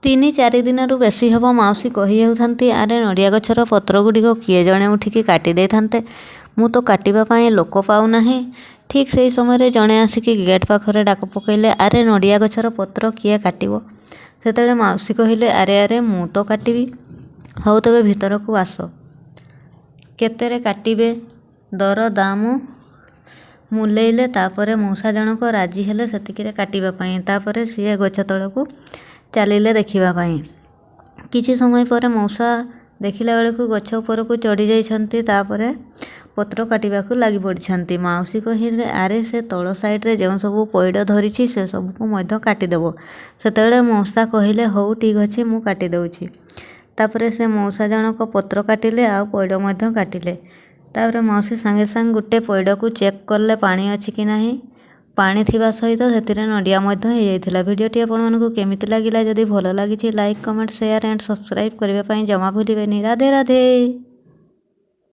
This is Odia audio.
3-4 ଦିନରୁ ବେଶୀ ହେବ ମାଉସୀ କହି ହେଉଥାନ୍ତି, ଆରେ ନଡ଼ିଆ ଗଛର ପତ୍ର ଗୁଡ଼ିକ କିଏ ଜଣେ ଉଠିକି କାଟି ଦେଇଥାନ୍ତେ, ମୁଁ ତ କାଟିବା ପାଇଁ ଲୋକ ପାଉନାହିଁ। ଠିକ୍ ସେଇ ସମୟରେ ଜଣେ ଆସିକି ଗେଟ୍ ପାଖରେ ଡାକ ପକାଇଲେ, ଆରେ ନଡ଼ିଆ ଗଛର ପତ୍ର କିଏ କାଟିବ? ସେତେବେଳେ ମାଉସୀ କହିଲେ, ଆରେ ଆରେ ମୁଁ ତ କାଟିବି। ହଉ ତେବେ ଭିତରକୁ ଆସ, କେତେରେ କାଟିବେ? ଦର ଦାମ ମୂଲେଇଲେ। ତାପରେ ମଉସା ଜଣକ ରାଜି ହେଲେ ସେତିକିରେ କାଟିବା ପାଇଁ। ତାପରେ ସିଏ ଗଛ ତଳକୁ ଚାଲିଲେ ଦେଖିବା ପାଇଁ। କିଛି ସମୟ ପରେ ମଉସା ଦେଖିଲା ବେଳକୁ ଗଛ ଉପରକୁ ଚଢ଼ି ଯାଇଛନ୍ତି, ତାପରେ ପତ୍ର କାଟିବାକୁ ଲାଗି ପଡ଼ିଛନ୍ତି। ମାଉସୀ କହିଲେ, ଆରେ ସେ ତଳ ସାଇଡ଼୍ରେ ଯେଉଁ ସବୁ ପଇଡ଼ ଧରିଛି ସେସବୁକୁ ମଧ୍ୟ କାଟିଦେବ। ସେତେବେଳେ ମଉସା କହିଲେ, ହଉ ଠିକ୍ ଅଛି, ମୁଁ କାଟି ଦେଉଛି। ତାପରେ ସେ ମଉସା ଜଣକ ପତ୍ର କାଟିଲେ ଆଉ ପଇଡ଼ ମଧ୍ୟ କାଟିଲେ। ତାପରେ ମାଉସୀ ସାଙ୍ଗେ ସାଙ୍ଗେ ଗୋଟେ ପଇଡ଼କୁ ଚେକ୍ କଲେ ପାଣି ଅଛି କି ନାହିଁ। ପାଣି ଥିବା ସହିତ ସେଥିରେ ନଡ଼ିଆ ମଧ୍ୟ ହେଇଯାଇଥିଲା। ଭିଡ଼ିଓଟି ଆପଣମାନଙ୍କୁ କେମିତି ଲାଗିଲା? ଯଦି ଭଲ ଲାଗିଛି, like, comment, share and subscribe କରିବା ପାଇଁ ଜମା ଭୁଲିବେନି। ରାଧେ ରାଧେ।